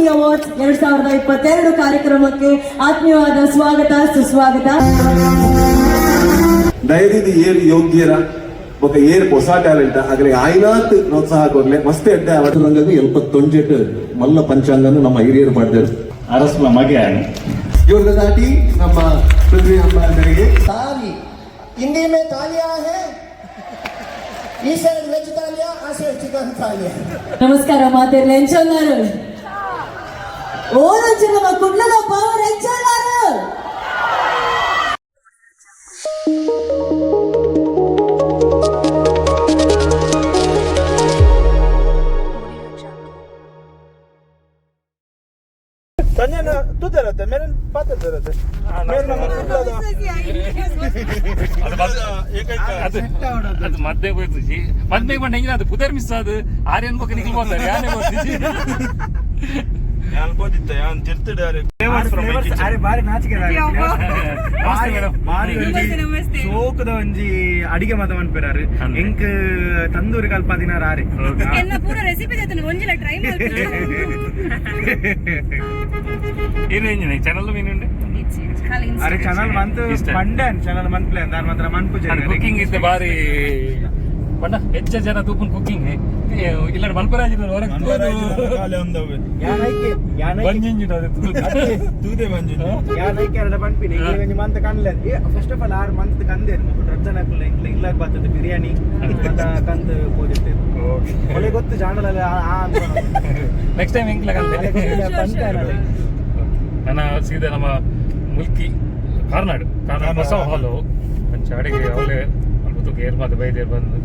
Cine awards 2022 ಕಾರ್ಯಕ್ರಮಕ್ಕೆ ಆತ್ಮೀಯವಾದ ಸ್ವಾಗತ, ಸುಸ್ವಾಗತ. ದಯದಿದ್ದು ಏರ್ ಯೋಗ್ಯರ ಬೊಕ ಏರ್ ಹೊಸ ಟ್ಯಾಲೆಂಟ್ ಆಗಲಿ ಆಯ್ನಾತ್ ಪ್ರೋತ್ಸಾಹ ಕೊರ್ಲೆ, ಮಸ್ತ್ ಎಡ್ಡೆ ಅವತ್ತು. ರಂಗಗ್ ಎಲ್ಪತ್ತೊಂಜೆಟ್ ಮಲ್ಲ ಪಂಚಾಂಗನು ನಮ್ಮ ಹಿರಿಯರು ಮಾಡಿದರು. ಅರಸ್ಲ ಮಗೆ. ಇವ್ರದ ದಾಟಿ ನಮ್ಮ ಪೃಥ್ವಿ ಅಂಬಾರ್ದರಿಗೆ. ताली हिंदी में तालियां है. ಈ ಸೈಡ್ ವೆಜ್ ತಾಲಿಯಾ, ಆ ಸೈಡ್ ಚಿಕನ್ ತಾಲಿಯಾ. ನಮಸ್ಕಾರ ಮಾತೆರ್ಲ, ಎಂಚೊಲ್ಲಾರು? ಓರಂಚ ನಮ್ಮ ಕುಡ್ಲದ ಪವರ್, ಎಂಚೊಲ್ಲಾರು? ಸಂಜಯನ ತೂತರತ್ತೆ ಮೇರೆ ಪಾತ್ರದರತ್ತೆ ಮೇರೆ ನಮ್ಮ ಕುಡ್ಲದ. ಅದು ಅದು ಮದ್ದೆ ಹೋಯ್ತು. ಮದ್ಮೆಗೆ ಬಂಡ ಹೆಂಗಿನ ಅದು ಪುದರ್ ಮಿಸ್ ಅದು ಆರ್ಯನ್ ಬೊಕ್ಕ ನಿಕ್ಲು ಹೋಗ್ತಾರೆ ಯಾರೇ ಗೊತ್ತಿಜಿ. ಯಾನ್ ಬೋದಿತ್ತ ಯಾನ್ ತಿರ್ತಿಡಾರೆ. ಅರೆ ಬಾರಿ ನಾಚಿಕೆ. ನಮಸ್ತೆ ಮೇಡಮ್. ಬಾರಿ ಒಂಜಿ ಸೋಕುದ ಒಂಜಿ ಅಡಿಗೆ ಮಾತ ಮನ್ಪೆರಾರು. ಅಂದೆ. ಎಂಕ್ ತಂದೂರಿ ಕಲ್ಪಾದಿನಾರ ಆರೆ. ಎಲ್ಲ ಪೂರ ರೆಸಿಪಿ ತೇತನ ಒಂಜಿಲ ಟ್ರೈ ಮಲ್ಪು. ಏನು ಚಾನಲ್ ಮೀನುಂಡೆ? ಖಾಲಿ. ಅರೆ ಚಾನಲ್ ಮಂತ್ ಇಷ್ಟ. ಪಂಡನ್ ಚಾನಲ್ ಮನ್ಪ್ಲೆ ಅಂದಾರ್ ಮಾತ್ರ ಮನ್ಪು. ಕುಕಿಂಗ್ ಇದ್ದ ಬಾರಿ ಬಣ್ಣ ಹೆಚ್ಚ ಜನ ತೂಪುನ್ ಕುಕ್ಕಿಂಗ್ ಇಲ್ಲ ಮಲ್ಪರಾಜ್ ಹೊರಗೆ. ಯಾನೈಕೆ ಯಾನೈಕೆ. ಬಂಜಿಂಜು ಅದು. ತೂದೆ ಬಂಜು. ಯಾನೈಕೆ ಎರಡ ಪನ್ಪಿನಿ ಒಂಜಿ ಮಂತ್ ಕಣ್ಲೆ. ಫಸ್ಟ್ ಆಫ್ ಆಲ್ ಆರು ಮಂತ್ ಕಂದೇರು ಮುಟ್ಟು ರಜ್ಜನ ಹಾಕುಲ್ಲ ಇಂಕ್ಲ ಇಲ್ಲಾಗ ಬರ್ತದೆ ಬಿರಿಯಾನಿ ಮತ್ತ ಕಂದು ಪೋದಿತ್ತೆ ಒಳ್ಳೆ ಗೊತ್ತು ಚಾನಲ್ ಆ ಅಂತ. ನೆಕ್ಸ್ಟ್ ಟೈಮ್ ಎಂಕ್ಲ ಅಲೆ ಗೊತ್ತಿಲ್ಲ, ಪಂತಾರಲ್ಲ. ನನ್ನ ಸೀದಾ ನಮ್ಮ ಮುಲ್ಕಿ ಕಾರ್ನಾಡು ಕಾರ್ನಾಡು ಹೊಸ ಹಾಲು ಒಂಚ ಅಡಿಗೆ ಅವಲೇ ಅಲ್ಪ ತೂಕ ಏರ್ ಮಾತು ಬೈದೇರ್ ಬಂದು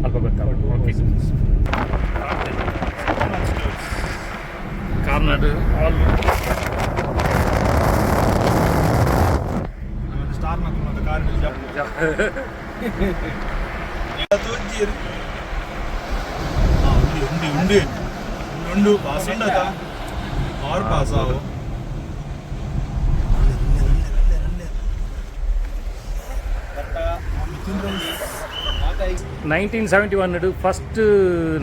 ಅಲ್ಪ ಗೊತ್ತಾಗ. Okay, Karnad hall. ಸ್ಟಾರ್ ಮಕ್ಕಳು ಕಾರ್. ತೂಜಿ ಉಂಡು ಉಂಡು ಉಂಡು ಪಾಸ್ ಉಂಡತ ಆರು ಪಾಸ್ ಆವು. 1971 ಫಸ್ಟ್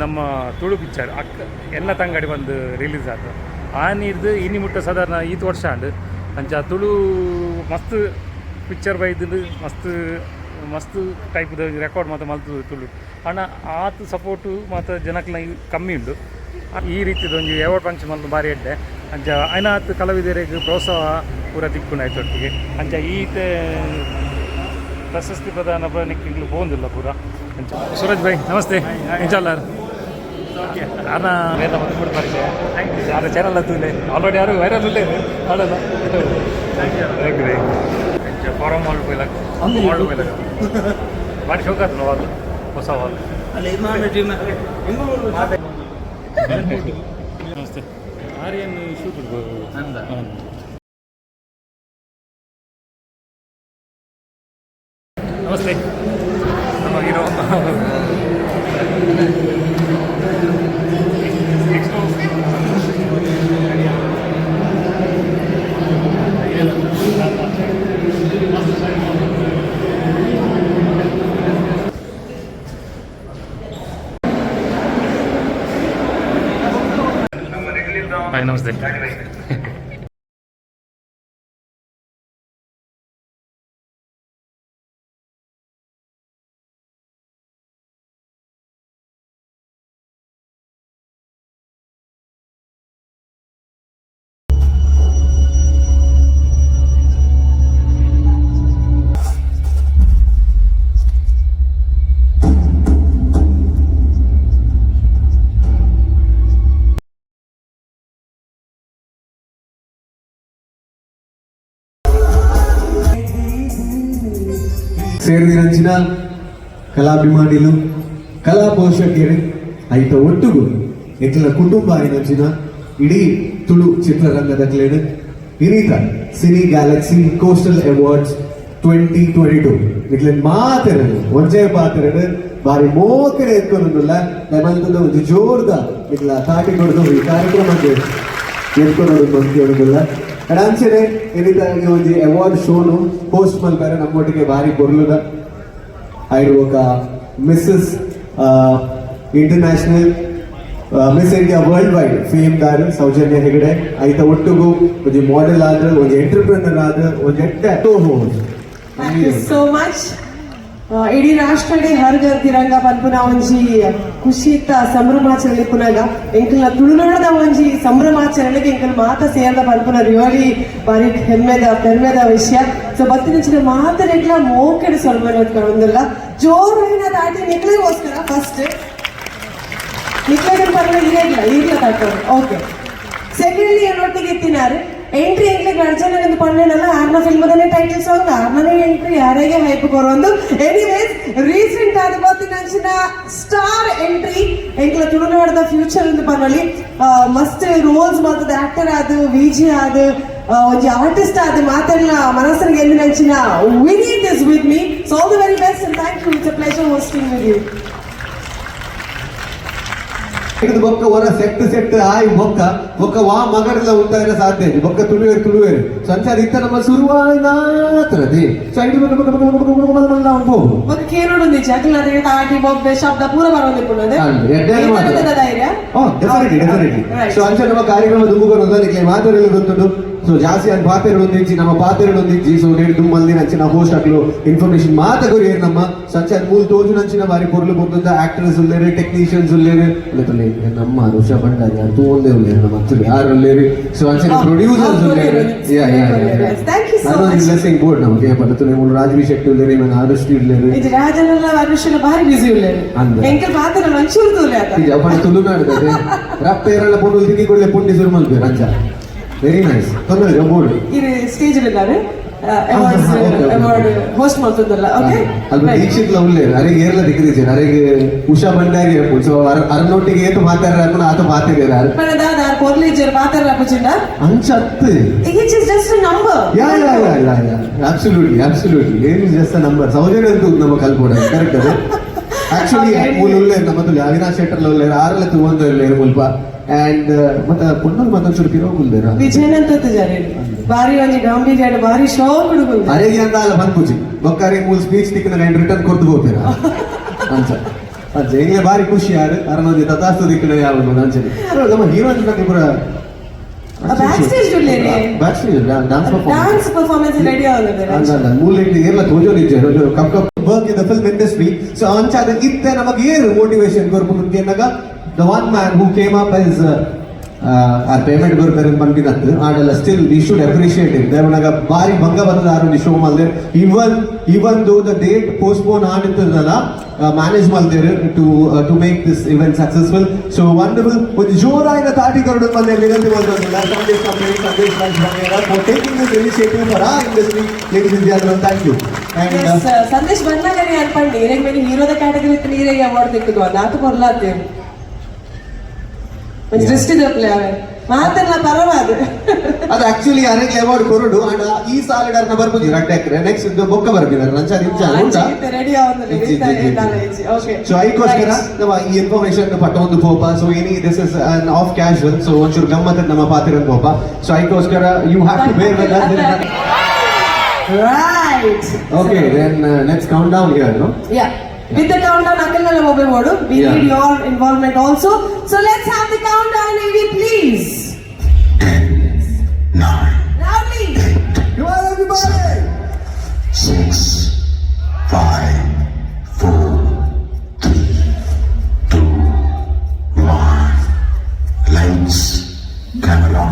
ನಮ್ಮ ತುಳು ಪಿಕ್ಚರ್ ಅಕ್ಕ ಎನ್ನ ತಂಗಡಿ ಬಂದು ರಿಲೀಸ್ ಆದ. ಆ ನೀರ್ದು ಇನಿ ಮುಟ್ಟ ಸಾಧಾರಣ ಈತ್ ವರ್ಷ ಆಂಡ್. ಅಂಚ ತುಳು ಮಸ್ತ್ ಪಿಕ್ಚರ್ ಬೈದು ಮಸ್ತ್ ಮಸ್ತ್ ಟೈಪ್ದ ರೆಕಾರ್ಡ್ ಮಾತ ಮಲ್ತು ತುಳು. ಆಂಡ ಆತ್ ಸಪೋರ್ಟು ಮಾತ ಜನಕ್ಲ ಕಮ್ಮಿ ಉಂಡು. ಈ ರೀತಿದ ಒಂಜಿ ಅವಾರ್ಡ್ ಫಂಕ್ಷನ್ ಮಲ್ತು ಬಾರಿ ಎಡ್ಡೆ. ಅಂಚ ಐನಾತ್ ಕಲಾವಿದರಿಗೆ ಪ್ರೋತ್ಸಾಹ ಪೂರ ತಿಕ್ಕುಂಡು ಆಯ್ತೊಟ್ಟಿಗೆ. ಅಂಚ ಈತೆ ಪ್ರಶಸ್ತಿ ಪ್ರದಾನ ನಿಕ್ಕಿಂಗ್ಲು ಪೋಂದಿಲ್ಲ ಪೂರ. ಅಂಚ ಸೂರಜ್ ಭಾಯ್, ನಮಸ್ತೆ, ಎಂಚಲ್ಲಾರ್? ಅಣ್ಣ ಮೇಲ ಮತ್ತೆ ಕೂಡ ಪರಿಚಯ. ಯಾರು ಚಾನಲ್ ಹತ್ತುಲೆ ಆಲ್ರೆಡಿ ಯಾರು ವೈರಲ್ ಉಲ್ಲೇರು ಆಡಲ್ಲ. Thank you. ಅಂಚ ಫಾರಮ್ ಹಾಲ್ ಪೋಯ್ಲಕ್ ಹಾಲ್ ಪೋಯ್ಲಕ್ ಬಾರಿ ಶೋಕ್ ಆತನ ಹಾಲ್, ಹೊಸ hall. Namaste. Aryan shoot. Namaste, ನಮ್ಮ ಹೀರೋ. ನೆಕ್ಸ್ಟ್. ಹಾಯ್, ನಮಸ್ತೆ. ಸೇರಿದಿರಂಚಿನ ಕಲಾಭಿಮಾನಿಲು, ಕಲಾ ಪೋಷಕರು, ಐತ ಒಟ್ಟುಗು ಎಂಕ್ಲ ಕುಟುಂಬ ಆಯಿನಂಚಿನ ಇಡೀ ತುಳು ಚಿತ್ರರಂಗದ ಕ್ಲೇಡ್ ಇರೀತ cine Galaxy coastal awards 2022 ನಿಕ್ಲೆನ್ ಮಾತೆರಡು ಒಂಜೇ ಪಾತೆರಡು ಬಾರಿ ಮೋಕೆಡೆ ಎತ್ಕೊಂಡುಲ್ಲ. ನಮ್ಮಂತದ ಒಂಜಿ ಜೋರ್ದ ನಿಕ್ಲ ತಾಟಿ ಕೊಡ್ದು ಈ ಕಾರ್ಯಕ್ರಮಕ್ಕೆ ಎತ್ಕೊಂಡು ಬಂದು. ಅಂಚನೆ ಇನಿತ ಈ ಒಂಜಿ ಅವಾರ್ಡ್ ಶೋನು ಹೋಸ್ಟ್ ಮಲ್ಪೆರೆ ನಮ್ಮೊಟ್ಟಿಗೆ ಬಾರಿ ಪೊರ್ಲುದ ಐಡ್ ಬೊಕ Mrs international Miss India world wide fame ದಾರ್ ಸೌಜನ್ಯ ಹೆಗಡೆ. ಐತ ಒಟ್ಟುಗು ಒಂಜಿ ಮಾಡೆಲ್ ಆದ್, ಒಂಜಿ ಎಂಟರ್ಪ್ರೆನರ್ ಆದ್, ಒಂಜಿ ಎಡ್ಡೆ. Thank you so much. ಇಡೀ ರಾಷ್ಟ್ರಡೇ ಹರ್ ಘರ್ ತಿರಂಗ ಪನ್ಪುನ ಒಂಜಿ ಖುಷಿತ ಸಂಭ್ರಮಾಚರಣೆ ಪುನಗ, ಎಂಕಲ್ನ ತುಳುನಾಡದ ಒಂಜಿ ಸಂಭ್ರಮಾಚರಣೆಗೆ ಎಂಕಲ್ ಮಾತ ಸೇರ್ದ ಪನ್ಪುನ ರಿಯಲಿ ಬಾರಿ ಹೆಮ್ಮೆದ ಪೆರ್ಮೆದ ವಿಷಯ. ಸೊ ಬತ್ತಿನಂಚಿನ ಮಾತರೆಗ್ಲ ಮೋಕೆಡ್ ಸೊಲ್ಮೆನ್ ಒಂದಲ್ಲ ಜೋರು ತಾಟಿ ನಿಕ್ಲೆಗೋಸ್ಕರ. ಫಸ್ಟ್ ನಿಕ್ಲೆಗ್ ಪರ್ಲ ಇರೇಗ್ಲ ಈಗ್ಲ ತಟ್ಟೋದು. ಓಕೆ, ಸೆಕೆಂಡ್ಲಿ ಏನೊಟ್ಟಿಗೆ ಇತ್ತಿನಾರು ಎಂಟ್ರಿ ಎಂಕ್ಲೆಗ್ ಅರ್ಜುನ ಎಂದು ಪಣ್ಣೆನಲ್ಲ, ಆರ್ನ ಫಿಲ್ಮದನೇ ಟೈಟಲ್ ಸಾಂಗ್, ಆರ್ನನೇ ಎಂಟ್ರಿ, ಯಾರಿಗೆ ಹೈಪ್ ಕೊರೊಂದು. ಎನಿವೇಸ್, ರೀಸೆಂಟ್ ಆದ ಬತ್ತಿನಂಚಿನ ಸ್ಟಾರ್ ಎಂಟ್ರಿ, ಎಂಕ್ಲ ತುಳುನಾಡದ ಫ್ಯೂಚರ್ ಎಂದು ಪನ್ನೊಲಿ. ಮಸ್ತ್ ರೋಲ್ಸ್ ಮಲ್ತದ ಆಕ್ಟರ್ ಆದ್, ವಿಜಿ ಆದ್, ಒಂಜಿ ಆರ್ಟಿಸ್ಟ್ ಆದ್ ಮಾತೆರ್ಲ ಮನಸ್ಸಿನ ಗೆಂದಿನಂಚಿನ Vineeth is with me. So all the very best and thank you. It's a pleasure hosting with you. ಹಿಡಿದು ಬೊಕ್ಕ ಹೊರ ಸೆಟ್ ಸೆಟ್ ಆಯ್ ಬೊಕ್ಕ ಬೊಕ್ಕ ವಾ ಮಗಡೆಲ್ಲ ಉಂಟಾದ್ರೆ ಸಾಧ್ಯ ಇದೆ. ಬೊಕ್ಕ ತುಳುವೇರು ತುಳುವೇರು ಸಂಚಾರ ಇತ್ತ ನಮ್ಮ ಸುರುವಾಯ್ನಾತ್ರದಿ. ಸೊ ಐದು ಬೊಕ್ಕ ಬೊಕ್ಕ ಬೊಕ್ಕ ಬೊಕ್ಕ ಬೊಕ್ಕ ಮಲ್ಲ ಮಲ್ಲ ಹೋಗು. ಬೊಕ್ಕ ಕೇನೋಡು ನಿಜ ಅಕಲ್ನ ತಾಟಿ ಬೊಬ್ಬೆ ಶಬ್ದ ಪೂರ ಬರೋದಿಪ್ಪುಂಡು. ಅಂದ್, ಎಡ್ಡೆ ಮಾತ್ರ. ಧೈರ್ಯ. ಓ, definitely definitely. So ಅಂಚ ನಮ್ಮ ಕಾರ್ಯಕ್ರಮ ದುಂಬು ನಿಕ್ಲೆ ಮಾತಾಡಲು ಗೊತ್ತುಂಟು. ಸೊ ಜಾಸ್ತಿ ಅನ್ ಪಾತೆರಡು ಒಂದಿಜ್ಜಿ, ನಮ್ಮ ಪಾತೆರಡು ಒಂದಿಜ್ಜಿ. ಸೊ ನೇಡ್ ದುಮ್ಮಲ್ದಿ ನಂಚಿನ ಹೋಸ್ಟ್ ಅಕ್ಲು ಇನ್ಫಾರ್ಮೇಶನ್ ಮಾತ ಕೊರಿಯರ್. ನಮ್ಮ ಸಂಚಾರ ಮೂಲ ತೋಜು ನಂಚಿನ ಬಾರಿ ಪೊರ್ಲು ಪೊರ್ಲುದ ಆಕ್ಟರ್ಸ್ ಉಲ್ಲೇರು, ಟೆಕ್ನಿಷಿಯನ್ಸ್ ಉಲ್ಲೇರು. ಅಲ್ಲ, ನಮ್ಮ ಋಷಭ್ ಭಂಡಾರಿ ಯಾರು ತೂಂದೇ ಉಲ್ಲೇರು, ನಮ್ಮ ಅಚ್ಚು ಯಾರು ಉಲ್ಲೇರು. ಸೊ ಅಂಚಿನ ಪ್ರೊಡ್ಯೂಸರ್ಸ್ ಉಲ್ಲೇರು. ಯಾ ಯಾ ಯಾ. Thank you so much. Blessing board ನಮಗೆ ಪಡತು. ಮೂಲು ರಾಜ್ವಿ ಶೆಟ್ಟಿ ಉಲ್ಲೇರು, ಇವನ್ ಆದರ್ಶಿ ಉಲ್ಲೇರು. ಇದು ರಾಜನೆಲ್ಲ ಮನುಷ್ಯನ ಭಾರಿ ಬಿಸಿ ಉಲ್ಲೇರು. ಅಂದ್. ಎಂಕಲ್ ಮಾತ್ರ ಮಂಚೂರು ತೂಲೆ ಆತ. ಈಗ ಅಪ್ಪನ ತುಳುನಾಡು ರಪ್ಪ ಏರಳ ಪೊಣ್ಣು ತಿಕ್ಕಿ ಕೊಳ್ಳೆ ಪುಂಡಿ ಸುರು ಮಲ್ಪೇರು. ಅಂಚ ವೆರಿ ನೈಸ್, ತೊಂದರೆ ಇಲ್ಲ, ಬೋರ್ಡ್. ಇದು ಸ್ಟೇಜ್ ಇದ್ದಾರೆ, awards award host ಮಾಡ್ತದಲ್ಲ. ಓಕೆ. ಅಲ್ಪ ದೀಕ್ಷಿತ್ ಉಲ್ಲೇರು, ಅರೆಗೆ ಏರ್ಲ ದಿಕ್ಕಿದ್ದೀರ, ಅರೆಗೆ ಉಷಾ ಭಂಡಾರಿ. ಸೊ ಅರನೊಟ್ಟಿಗೆ ಏತು ಮಾತಾಡ್ರ ಅನ್ಕೊಂಡು ಆತ ಮಾತಾಡ್ಯಾರ. ದಾದ ಪೊರ್ಲಿಜರ್ ಮಾತಾಡ ಪುಚಿಂಡ. ಅಂಚ ಅತ್ತು. It is just number. Yeah, absolutely absolutely. ಏನು ಜಸ್ಟ್ ನಂಬರ್. ಸೌಜನ್ಯ ಅಂತೂ ನಮ್ಮ ಕಲ್ಪೋಡ ಕರೆಕ್ಟ್ ಅದು. ಆಕ್ಚುಲಿ ಮೂಲ ಉಲ್ಲೇರು ನಮ್ಮ ತುಳಿ ಅವಿನಾಶ್ ಶೆಟ್ಟರ್ ಉಲ್ಲೇರು, ಆರಲ ತುವಂದ ಉಲ್ಲೇರು ಮುಲ್ಪ. ಅಂಡ್ ಮತ್ತೆ ಪೊಣ್ಣು ಮತ್ತೊಂಚೂರು ಪಿರೋ ಉಲ್ಲೇರ. ವಿಜಯನಂತ ಜಾರಿ ಬಾರಿ ಒಂಜಿ ಗಾಂಭೀರ್ಯ, ಬಾರಿ ಶೋಕ್ ಹುಡುಗ. ಅರೆಗೆ ಅಂತ ಅಲ್ಲ ಬಂದ್ಪುಜಿ ಬೊಕ್ಕಾರಿ ಮೂಲ ಸ್ಪೀಚ್ ತಿಕ್ಕಿನ ರಿಟರ್ನ್ ಕೊಡ್ತು ಹೋಗ್ತೀರ. ಅಂಚ ಅಂಚ ಹಿಂಗೆ ಬಾರಿ ಖುಷಿ ಯಾರು ಅರನೊಂದು ತಥಾಸ್ತು ದಿಕ್ಕಿನ ಯಾವ ಅಂಚನೆ ನಮ್ಮ ಹೀರೋಯಿನ್ ಪೂರ. ಬ್ಯಾಕ್ ಸ್ಟೇಜ್ ಉಲ್ಲೇನೆ. Back stage dance performance. Dance performance ready ಆಗುತ್ತದೆ. ಅಂದ ಅಂದ ಮೂಲ ಏರ್ಲ ತೋಜೋನ್ ಇಜ್ಜೆ cup cup work in the film industry. So ಅಂಚಾದ ಇತ್ತೆ ನಮಗೆ ಏರು ಮೋಟಿವೇಶನ್ ಕೊರ್ಪುಂಡು ಅನ್ನಗ the one man who came up as ಆ ಪೇಮೆಂಟ್ ಕೊರ್ಪೆರ್ ಪನ್ಪಿನತ್ತು ಆಂಡಲ still we should appreciate it. ದೇವನಾಗ ಬಾರಿ ಭಂಗ ಬತ್ತದ ಆರು ಶೋ ಮಲ್ದೆ. Even though the date postpone ಆನಿತ್ತದಲ್ಲ, manage ಮಲ್ದೇರು to make this event successful. So wonderful. ಒಂದು ಜೋರಾಯಿನ ತಾಟಿ ಕೊರಡು ಮಲ್ದೆ ವಿನಂತಿ ಮಲ್ತೊಂದುಲ್ಲ Sandesh company, Sandesh Raj Bangera for taking this initiative for our industry. Ladies and gentlemen, thank you. And Yes, Sandesh ಬಂದಾಗ ಅನ್ಪಂಡಿ ಇರೆಗ್ ಮೇಲೆ ಹೀರೋದ category ಇತ್ತು, ನೀರಿಗೆ award ತಿಕ್ಕುದು ಅದು ಆತ ಕೊರ್ಲಾತೇವೆ. ಒಂಜಿ ದೃಷ್ಟಿ ದಪ್ಲೆ ಅವೆ ಮಾತೆಲ್ಲ ಪರವಾದ. ಅದು ಆಕ್ಚುಲಿ ಅರೆಗೆ ಅವಾರ್ಡ್ ಕೊರಡು ಅಂಡ್ ಈ ಸಾಲಿಡ್ ಅರ್ನ ಬರ್ಪುಜಿ ರಡ್ಡೆ ಎಕರೆ ನೆಕ್ಸ್ಟ್ ಬೊಕ್ಕ ಬರ್ಪಿದಾರೆ ನಂಚ ಇಂಚ ಉಂಟಾ. ರೆಡಿ. ಓಕೆ. ಸೊ ಅದಕ್ಕೋಸ್ಕರ ನಮ್ಮ ಈ ಇನ್ಫಾರ್ಮೇಶನ್ ಪಟ್ಟೊಂದು ಪೋಪ. ಸೊ ಏನಿ this is an off casual, so ಒಂಚೂರು ಗಮ್ಮತ್ ನಮ್ಮ ಪಾತಿರನ್ ಪೋಪ. ಸೊ ಅದಕ್ಕೋಸ್ಕರ you have to bear with. Right. Okay, then let's count down here, no? Yeah. With the countdown, ಅಕಲ್ನೆಲ್ಲ mobile ಮಾಡು. We need your involvement also. So let's have the countdown, AV, please. 9, Loudly. Come on, everybody! 6, 5, 4, 3, 2, 1. Lights, camera.